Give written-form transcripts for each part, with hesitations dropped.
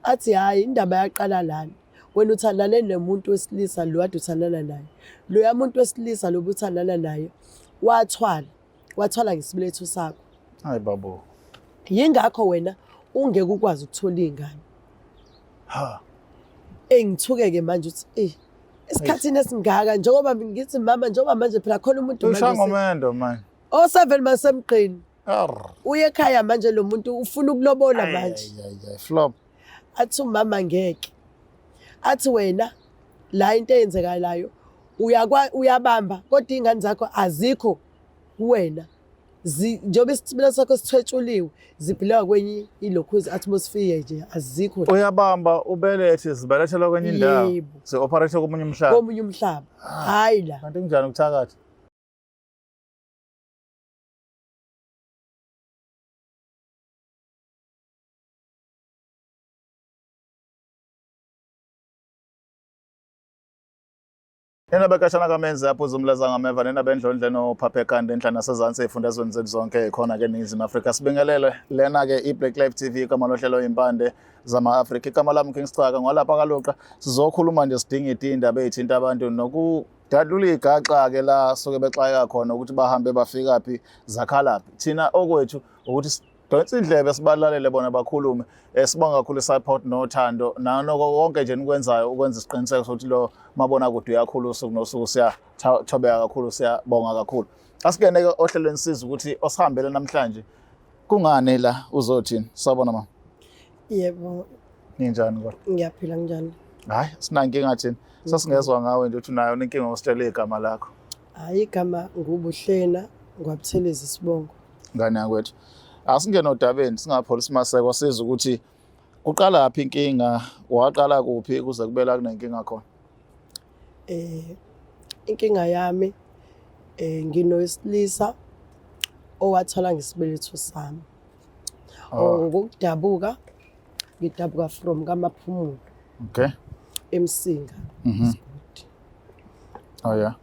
Athi hhayi indaba yaqala lana. Wena uthandane nomuntu wesilisa lo kade uthandana naye. Loya muntu wesilisa lo obuthandana naye wathwala, wathwala ngesibeletho sakho. Hayi babo. Yingakho wena ungeke ukwazi ukuthola iy'ngane. Ha. Engithuke-ke manje ukuthi eyi esikhathini esingaka njengoba ngithi mama njengoba manje phela khona umuntu manje Ushaya ngomendo manje. o-seven masemgqini. Arr. Uye ekhaya manje lo muntu ufuna ukulobola manje. Ay, ay, ay, flop. Athi umama ngeke. Athi wena la into eyenzekalayo uyakwa uyabamba kodwa iy'ngane zakho azikho kuwena. Njengoba isibilo sakho sithwetshuliwe zibhilewa kwenye ilokhuzi athi bosifike nje azikho la. Uyabamba ubelethe zibelethelwa kwenye indawo. Yebo. Zi-operate komunye umhlaba. Komunye umhlaba. Hhayi la. Kanti kunjani ukuthakatha? Nina bekashana kamenzi apho uzumlaza ngameva nina bendlondle nophapha ekhanda enhla nasezansi ey'fundazweni zethu zonke khona ke eNingizimu Afrika. Sibingelele lena ke i-Black Life TV igama lohlelo impande zama-Afrika. Igama lami King Sicaka ngwalapha kaLuqa sizokhuluma nje sidingide iy'ndaba ey'thinta abantu nokudalula igaxa-ke la suke bexakeka khona ukuthi bahambe bafikaphi zakhalaphi. Thina okwethu ukuthi Donsa indlebe sibalalele bona bakhulume. Sibonga kakhulu i-support nothando nanoko konke nje nikwenzayo ukwenza isiqiniseko sokuthi lo mabonakude uyakhula usuku nosuku siyathobeka kakhulu siyabonga kakhulu. Asingene ke ohlelweni siza ukuthi osihambele namhlanje kungani la uzothini? Sawubona mama. Yebo. Ninjani kodwa? Ngiyaphila njani? Hayi, sinankinga thina. Sasingezwa ngawe nje ukuthi unayo inkinga ositshele igama lakho. Hayi igama nguBuhlena ngwaButhelezi isibongo. Ngane yakwethu. Asingene odabeni singapholisi maseko siza ukuthi kuqala phi inkinga, waqala kuphi kuze kube la kunenkinga khona. Inkinga yami nginowesilisa owathola ngesibeletho sami. Oh. Ngokudabuka ngidabuka from kaMaphumulo. Okay. eMsinga. Mhm. Oh yeah.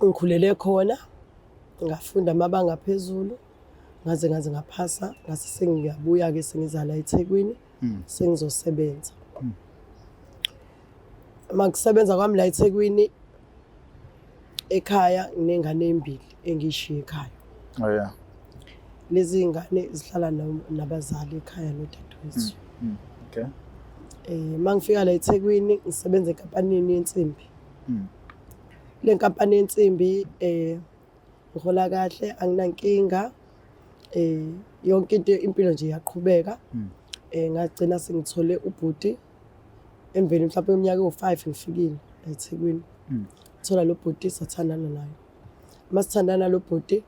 Ngikhulele khona ngafunda amabanga aphezulu ngaze ngaphasa ngase sengiyabuya ke sengiza la eThekwini sengizosebenza. Uma kusebenza kwami la eThekwini ekhaya nginengane ezimbili engiyishiye ekhaya. Oh yeah. Lezi ngane zihlala nabazali ekhaya nodadewethu. Okay. Mangifika la eThekwini ngisebenza enkampanini yensimbi. Le nkampani yensimbi ngihola kahle anginankinga yonke into impilo nje iyaqhubeka. Ngagcina sengithole ubhuti emveni mhlawumbe iminyaka ewu-5 ngifikile la eThekwini. Thola lo bhuti sathandana naye. Masithandana lo bhuti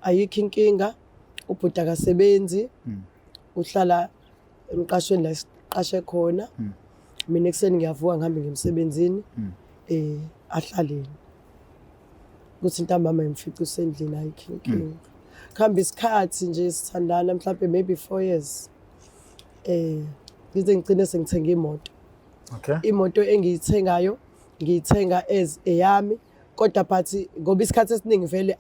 ayikho inkinga ubhuti akasebenzi uhlala emqashweni la siqashe khona. Mina ekuseni ngiyavuka ngihambe ngiye emsebenzini ahlaleni. Kuthi ntambama ngimfice usendlini ayikho inkinga. Kuhamba isikhathi nje sithandana mhlawumbe maybe 4 years. Ngize ngigcine sengithenga imoto. Okay. Imoto engiyithengayo ngiyithenga as eyami kodwa but ngoba isikhathi esiningi vele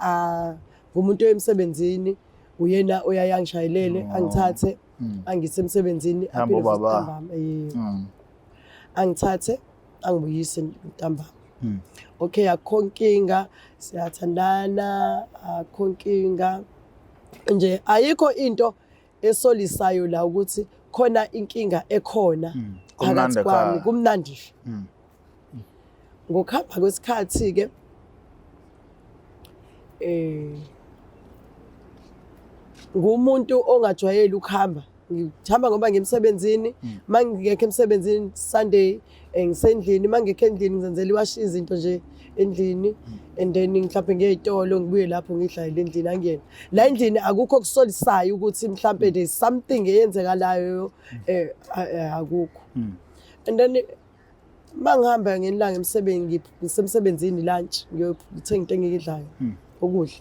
ngumuntu emsebenzini uyena oyaye angishayelele angithathe angise emsebenzini Hamba aphinde futhi ubaba. ntambama angithathe angibuyise ntambama. Okay akukho nkinga siyathandana akukho nkinga nje ayikho into esolisayo la ukuthi khona inkinga ekhona Kumnandi phakathi kwami ekhaya. kumnandi nje. Ngokuhamba kwesikhathi ke ngumuntu ongajwayeli ukuhamba ngihamba ngoba ngimsebenzini mangingekho emsebenzini Sunday ngisendlini mangekho endlini ngizenzela iwashi izinto nje endlini and then mhlawumbe ngiye ezitolo ngibuye lapho ngidlayele endlini angiyena la endlini akukho kusolisayo ukuthi mhlawumbe there's something eyenzekalayo akukho. And then mangihamba ngelanga emsebenzini ngisemsebenzini lunch ngiyothenga into engiyidlayo ukudla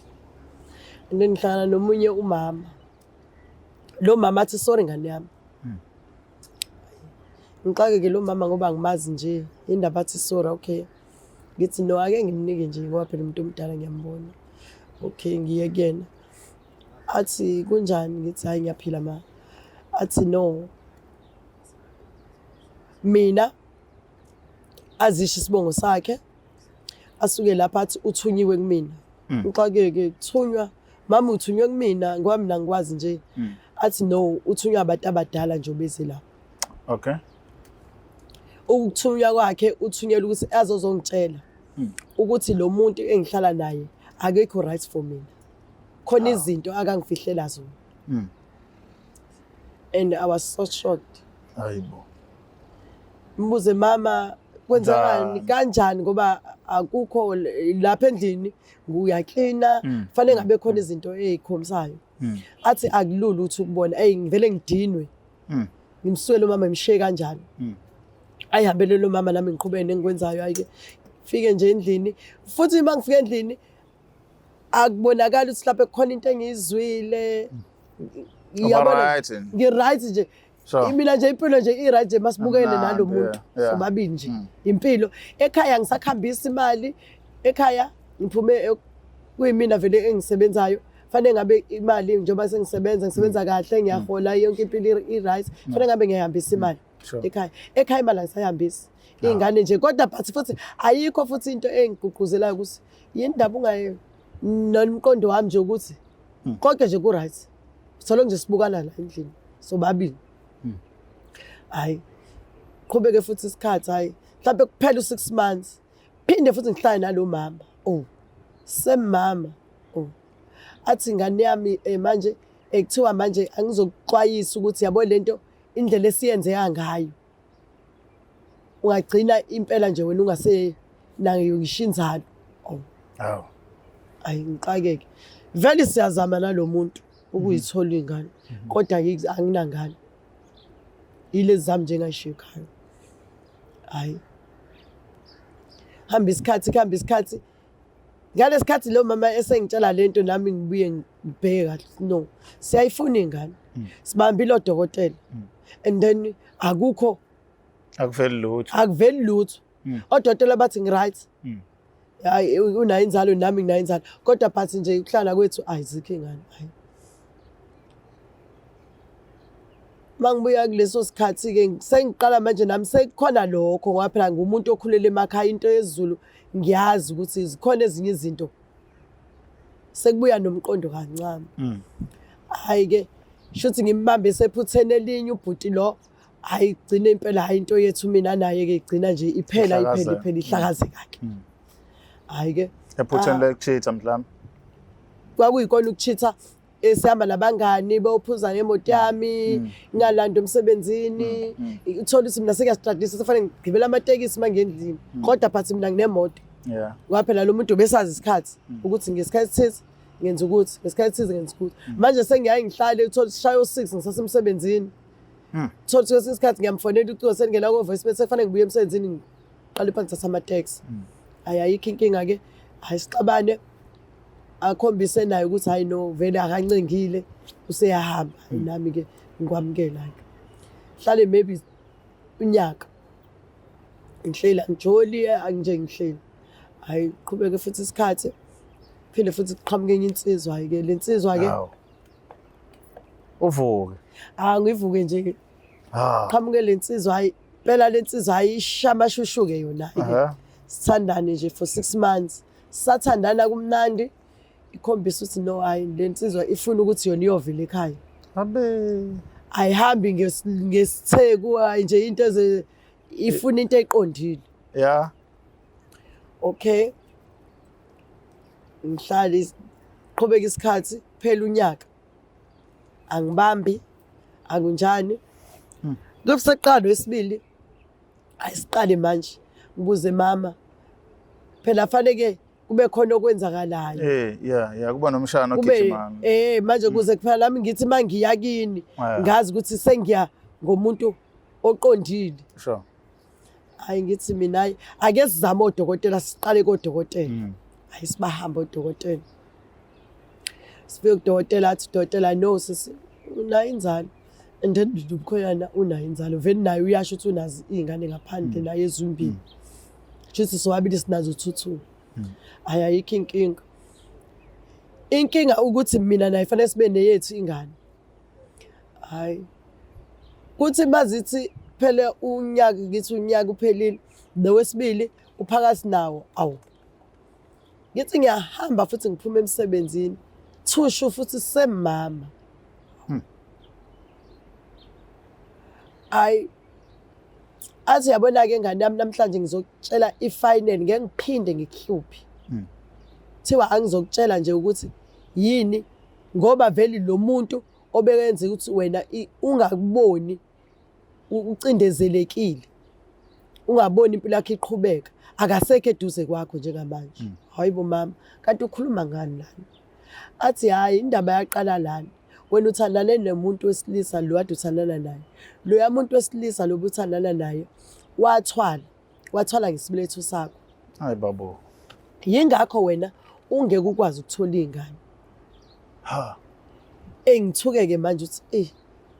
and then ngihlangana nomunye umama lo mama athi sorry ngane yami. Ngixake ke lo mama ngoba ngimazi nje indaba athi sorry okay ngithi no ake ngimnike nje ngoba phela umuntu omdala ngiyambona. Okay ngiye kuyena athi kunjani ngithi hayi ngiyaphila ma. Athi no Mina azisho isibongo sakhe, asuke lapha athi uthunyiwe kumina. Ngixakeke, kuthunywa mama, uthunywe kumina ngoba mina ngikwazi nje. Athi no, uthunywa abantu abadala nje obeze lapha. Ukuthunywa kwakhe uthunyelwa ukuthi azozongitshela ukuthi lo muntu engihlala naye akekho right for mina, khona izinto akangifihlela zona. And I was so shocked. Hayibo. Mbuze, mama, kwenzakani? Njani? Kanjani? Ngoba akukho lapha endlini, nguyaklina, fanele ngabe khona izinto ey'khombisayo. Athi akulula ukuthi ukubona. Eyi, ngivele ngidinwe. Ngimswele umama, ngimshiye kanjani? Ayihambele lo mama, nami ngiqhubeke nengikwenzayo. Hayi-ke, fike nje endlini futhi, uma ngifika endlini akubonakali ukuthi lapho kukhona into engiyizwile. Uba right. Ngi-right nje. Mina nje impilo nje i-right nje masibukene nalo Mnandi, muntu sobabili nje. Impilo ekhaya, ngisakhambisa imali ekhaya, ngiphume kuyimina vele engisebenzayo. Fanele ngabe imali, njengoba sengisebenza, ngisebenza kahle, ngiyahola, yonke impilo i-right, fanele ngabe ngiyahambisa imali ekhaya. Ekhaya imali angisayihambisi, iy'ngane nje kodwa. But futhi ayikho futhi into engigqugquzelayo ukuthi yini ndaba ungaye, nomqondo wami nje ukuthi konke nje ku-right, solo nje sibukana la endlini sobabili. Hayi, qhubeke futhi isikhathi, hayi, mhlawumbe kuphela u-6 months, phinde futhi ngihlale nalo mama. Oh, semama, oh, athi ingane yami, manje kuthiwa manje angizokuxwayisa ukuthi yabo lento indlela esiyenzeka ngayo, ungagcina impela nje wena ungase nayo ngisho inzalo. Oh. Hawu. Ayi, ngixakeke vele. Siyazama nalo muntu ukuyithola ingane, kodwa anginangane, yilezi zami nje engayishiya ekhaya. Hayi, hamba isikhathi, kuhamba isikhathi. Ngalesikhathi lo mama esengitshela lento, nami ngibuye ngibheke kahle, no, siyayifuna ingane. Sibambile odokotela and then akukho. Akuveli lutho. Akuveli lutho. Odokotela bathi ngi-right. Hayi, unayo inzalo, nami nginayo inzalo, kodwa but nje ukuhlala kwethu ayizikho ingane. Hayi, mangibuya kuleso sikhathi-ke, sengiqala manje nami sekukhona lokho, ngoba phela ngumuntu okhulele emakhaya, into yesiZulu ngiyazi ukuthi zikhona ezinye izinto, sekubuya nomqondo kancane. Hhayi-ke, shuthi ngimbambe sephutheni elinye ubhuti lo. Hayi, gcine impela, hayi, into yethu mina naye-ke igcina nje iphela, iphela. Ihlakazeka. Iphela, ihlakazeka-ke. Hhayi-ke. Ephutheni Ah. lokucheat mhlawumbe. Kwakuyikona ukuchitha, esihamba nabangani, bophuza ngemoto yami, ngalanda emsebenzini. Uthole ukuthi mina sengiyastradisa, sefanele ngigibele amatekisi uma ngendlini, kodwa but mina nginemoto. Ngoba phela lo muntu ubesazi isikhathi ukuthi ngesikhathi thize ngenza ukuthi, ngesikhathi thize ngenza ukuthi. Manje sengiyaye ngihlale, uthole sishaye o-6 ngisasemsebenzini. Uthole ukuthi kwesinye isikhathi ngiyamfonela ucingo, sengingena ko-voice mail, sekufanele ngibuye emsebenzini, ngiqale phansi ngithathe amateksi. Hhayi, ayikho inkinga-ke. Hhayi, sixabane, akhombise naye ukuthi hayi no, vele akancengile, useyahamba. Hhayi, nami-ke ngikwamukela-ke. Hlale maybe unyaka ngihleli, angijoli nje, ngihleli. Hhayi, qhubeke futhi isikhathi, phinde futhi kuqhamuke enye insizwa. Hhayi-ke, le nsizwa-ke. Hawu. Uvuke. Ah, ngivuke nje. Ah. Qhamuke le nsizwa, hayi phela le nsizwa ayisha amashushu-ke yona-ke. Sithandane nje for 6 months, sathandana kumnandi, ikhombisa ukuthi no, hayi, le nsizwa ifuna ukuthi yona iyovela ekhaya. Abe. Ayihambi ngesitheku, hayi nje into eze ifuna into eqondile. Okay, ngihlale, qhubeka isikhathi, phela unyaka, angibambi, akunjani. Kuseqala wesibili, ayisiqale manje, ngibuze mama, phela faneke kube khona okwenzakalayo. Yeah, kuba nomshana Kube ogijimana. Manje kuze kuphela nami ngithi mangiya kini, ngazi ukuthi sengiya ngomuntu oqondile. Hayi, ngithi mina, hayi, ake sizame odokotela, siqale kodokotela. Hayi, sibahamba odokotela, sifike kudokotela, athi udokotela, no sisi, unayo inzalo, and then umkhwenyana unayo inzalo vele naye, uyasho ukuthi unazo iy'ngane ngaphandle naye ezimbili, shuthi sobabili sinazo two. Hayi, ayikho inkinga. Inkinga ukuthi mina naye fanele sibe neyethu ingane. Hayi, kuthi bazithi Sekuphele unyaka, ngithi unyaka uphelile, nowesibili uphakathi nawo. Awu, ngithi ngiyahamba futhi ngiphuma emsebenzini, thushu futhi semama. Ayi, athi yabona-ke ngane yami, namhlanje ngizokutshela i-final, ngeke ngiphinde ngikuhluphe. Thiwa angizokutshela nje ukuthi yini, ngoba vele lo muntu obekenza ukuthi wena ungakuboni ucindezelekile, ungaboni impilo yakho iqhubeka, akasekho eduze kwakho njengamanje. Hayi bo mama, kanti ukhuluma ngani lana? Athi hhayi, indaba yaqala lana. Wena uthandane nomuntu wesilisa lo kade uthandana naye, loya muntu wesilisa lo obuthandana naye wathwala, wathwala ngesibeletho sakho. Hayi babo. Yingakho wena ungeke ukwazi ukuthola iy'ngane. Ha. Engithuke-ke manje ukuthi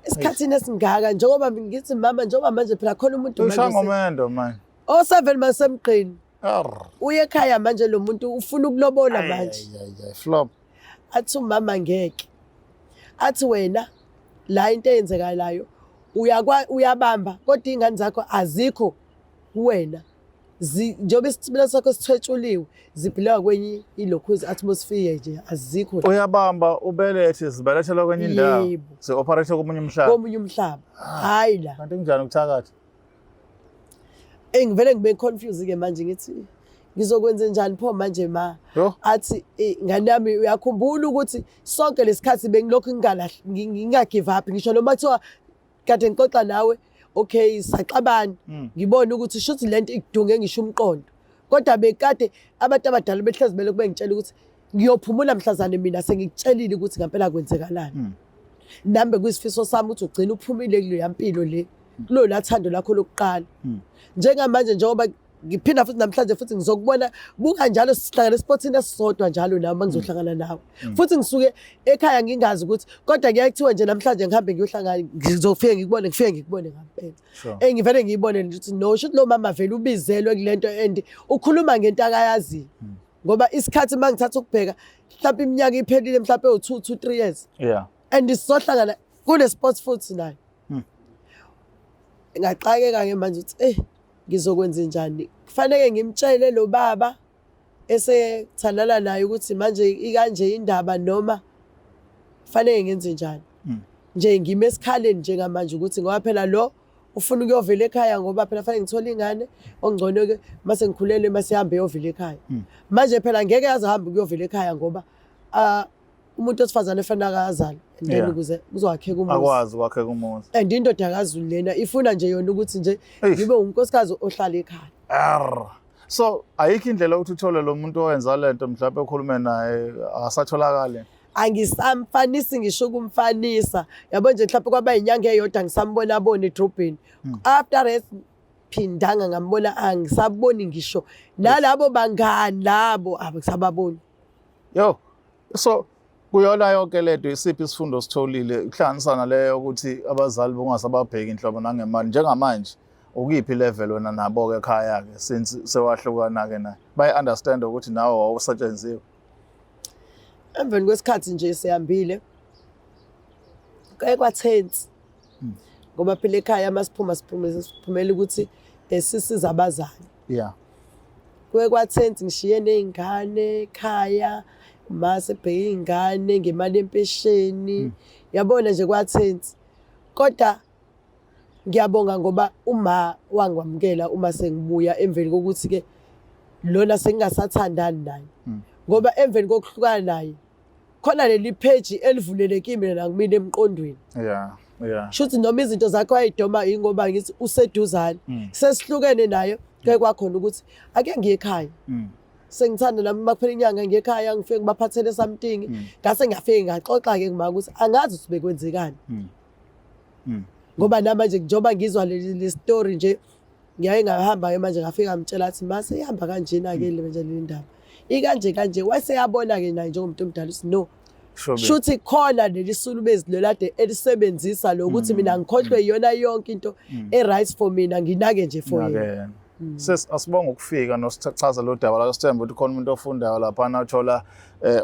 esikhathini esingaka, njengoba ngithi mama, njengoba manje phela khona umuntu manje Ushaya ngomendo manje. Osevele masemgqini. Arr. Uye ekhaya manje lo muntu ufuna ukulobola manje. Ay, ay, ay, flop. Athi umama ngeke. Athi wena la into eyenzekalayo uyabamba kodwa iy'ngane zakho azikho kuwena. Njengoba isibila sakho sithwetshuliwe, zibhilewa kwenye ilokhuzi atmosphere nje azikho. Uyabamba ubelethe, zibelethelwa kwenye indawo. Yebo. Zi-operate komunye umhlaba. Komunye umhlaba. Hayi la. Kanti kunjani ukuthakatha? Ngivele ngibe confused ke manje, ngithi ngizokwenza njani pho manje ma? Yo. Athi ngane yami, uyakhumbula ukuthi sonke lesikhathi bengilokhu nginga give up, ngisho noma kuthiwa kade ngixoxa nawe, okay saxabana, ngibona ukuthi shuthi lento ikudunge ngisho umqondo, kodwa bekade abantu abadala behlezi belokhu bengitshela ukuthi ngiyophumula mhlazane mina sengikutshelile ukuthi ngempela kwenzekalani. Nami bekuyisifiso sami ukuthi ugcine uphumile kuleya mpilo le, kulo thando lakho lokuqala. Njengamanje njengoba ngiphinda futhi namhlanje futhi ngizokubona, buka njalo sihlangana esipotini esisodwa njalo nami mangizohlangana nawe. Futhi ngisuke ekhaya ngingazi ukuthi, kodwa kuyaye kuthiwa nje namhlanje ngihambe ngiyohlangana, ngizofike ngikubone, ngifike ngikubone ngampela. Ngivele ngiyibone nje ukuthi no, shuthi lo mama vele ubizelwe kulento and ukhuluma ngento akayaziyo. Ngoba isikhathi mangithatha ukubheka mhlawumbe iminyaka iphelile, mhlawumbe u2 to 3 years. And sizohlangana kule sports futhi naye. Ngaxakeka ke manje ukuthi ngizokwenza njani? Kufanele ngimtshele lo baba esethandana naye ukuthi manje ikanje indaba, noma kufanele ngenze njani? Nje ngime esikhaleni njengamanje ukuthi ngoba phela lo ufuna ukuyovela ekhaya, ngoba phela fanele ngithole ingane ongcono ke mase ngikhulele, mase hambe yovela ekhaya. Manje phela ngeke aze ahambe ukuyovela ekhaya ngoba umuntu osifazane efanele akazale and then ukuze kuzowakheka umuzi. Akwazi ukwakheka umuzi. And indoda kaZulu lena ifuna nje yona ukuthi nje Eish. ngibe unkosikazi ohlala ekhaya. Arr. So ayikho indlela yokuthi uthole lo muntu owenza lento, mhlawumbe ukhulume naye, akasatholakali? Angisamfanisi ngisho ukumfanisa. Yabo nje mhlawumbe kwaba inyanga eyodwa ngisambona bona edrobheni. After rest phindanga ngambona, angisaboni ngisho nalabo bangani labo, abasababoni. Yo, so kuyona yonke lento isiphi isifundo ositholile kuhlanganisa naleyo ukuthi abazali bungasababheki inhlobo nangemali njengamanje? Ukuyiphi level wena nabo-ke ekhaya-ke since sewahlukana-ke naye? Bayi-understand ukuthi nawe wawusetshenziwe? Emveni kwesikhathi nje sihambile kuye kwathensi, ngoba phela ekhaya masiphuma siphume siphumela ukuthi sisize abazali. Kuye kwathensi, ngishiye ney'ngane ekhaya, ma sebheke iy'ngane ngemali yempesheni, yabona nje kwathensi. Kodwa ngiyabonga ngoba uma wangamukela uma sengibuya emveni kokuthi-ke lona sengingasathandani naye, ngoba emveni kokuhlukana naye khona leli page elivulelekile mina kumina emqondweni. Yeah yeah Shuthi noma izinto zakho wayidoma ingoba ngithi useduzane, sesihlukene naye, kuye kwakhona ukuthi ake ngiye ekhaya. Sengithanda nami makuphela inyanga ngiye ekhaya, ngifike ngibaphathele something. Ngase ngiyafike ngaxoxa-ke ngima ukuthi angazi ukuthi bekwenzekani. Ngoba namanje njengoba ngizwa le story nje, ngiyaye ngahamba-ke manje ngafika ngamtshela athi mase ihamba kanjena-ke le manje le ndaba ikanje kanje, wayeseyabona-ke naye njengomuntu omdala ukuthi no, shuthi khona leli sulubezi lelade elisebenzisa lo ukuthi mina ngikhohlwe iyona yonke into e-right for mina, nginake nje for yena. Nake. Sis, asibonga ukufika nosichaza lo daba la. Sithemba ukuthi khona umuntu ofundayo laphana othola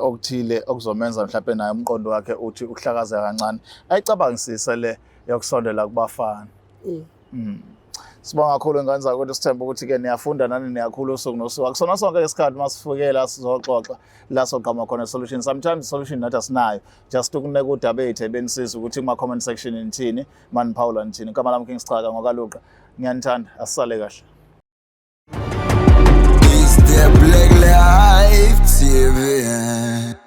okuthile okuzomenza mhlawumbe naye umqondo wakhe uthi ukuhlakazeka kancane, ayicabangisise le yokusondela kubafana. Sibonga kakhulu ingane zakwethu, sithemba ukuthi-ke niyafunda nani, niyakhula usuku nosuku. Akusona sonke isikhathi masifike la sizoxoxa la soqhamuka khona solution. Sometimes solution nathi asinayo, just ukunika udaba ethu ebenisiza ukuthi kuma-comment section nithini, maniphawula nithini. Igama lami King Sichaka ngokaLuqa, ngiyanithanda, asisale kahle. It's the Black Life TV.